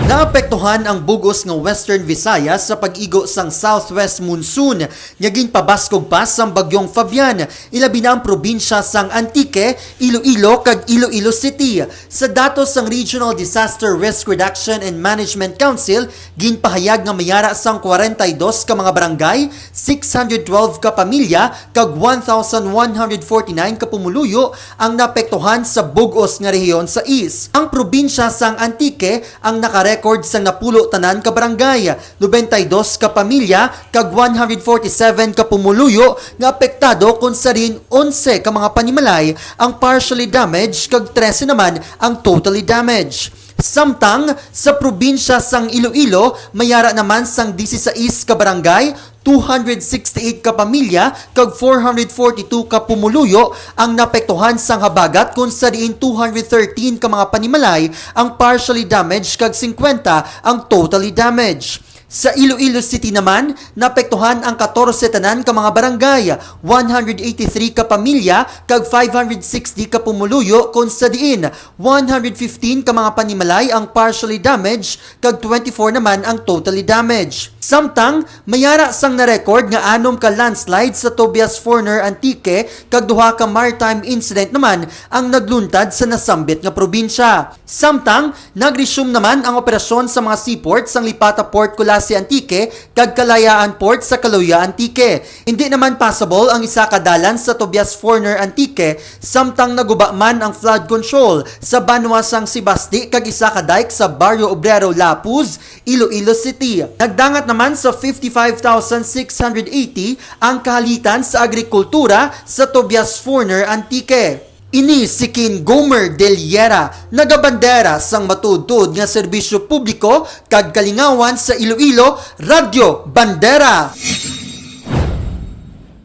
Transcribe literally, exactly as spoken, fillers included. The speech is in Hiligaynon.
Naapektuhan ang bug-os nga Western Visayas sa pag-igo sang southwest monsoon nga ginpabaskog pa sang Bagyong Fabian, ilabi na ang probinsya sang Antique, Iloilo, kag Iloilo City. Sa datos sang Regional Disaster Risk Reduction and Management Council, ginpahayag nga may ara sang kwarenta y dos ka mga barangay, six hundred twelve ka pamilya, kag one thousand one hundred forty-nine ka pumuluyo ang naapektuhan sa bug-os nga rehiyon sa East. Ang probinsya sang Antique ang nakarecord sang napulo tanan ka barangay, nobenta y dos ka pamilya, kag one hundred forty-seven ka pumuluyo nga apektado, kon sa diin onse ka mga panimalay ang partially damaged kag trese naman ang totally damaged. Samtang sa probinsya sang Iloilo, may ara naman sang disisais ka barangay, two hundred sixty-eight ka pamilya, kag four hundred forty-two ka pumuluyo ang naapektuhan sang habagat, kon sa diin two hundred thirteen ka mga panimalay ang partially damaged kag singkwenta ang totally damaged. Sa Iloilo City naman, naapektuhan ang katorse tanan ka mga barangay, one hundred eighty-three ka pamilya, kag five hundred sixty ka pumuluyo, kon sa diin one hundred fifteen ka mga panimalay ang partially damaged, kag twenty-four naman ang totally damaged. Samtang, may ara sang na-record nga anom ka landslide sa Tobias Forner, Antique, kag duha ka maritime incident naman ang nagluntad sa nasambit nga probinsya. Samtang, nag-resume naman ang operasyon sa mga seaport sang Lipata Port, Culasi, Antique, kag Kalayaan Port sa Caluya, Antique. Indi naman passable ang isa ka dalan sa Tobias Forner, Antique, samtang naguba man ang flood control sa banwa sang Sebaste kag isa ka dike sa Barrio Obrero, Lapuz, Iloilo City. Nagdangat naman sa fifty-five thousand six hundred eighty ang kahalitan sa agrikultura sa Tobias Forner, Antique. Ini si King Gomer Del Hiera, nagabandera sang matuod-tuod nga serbisyo publiko kag kalingawan sa Iloilo, Radyo Bandera.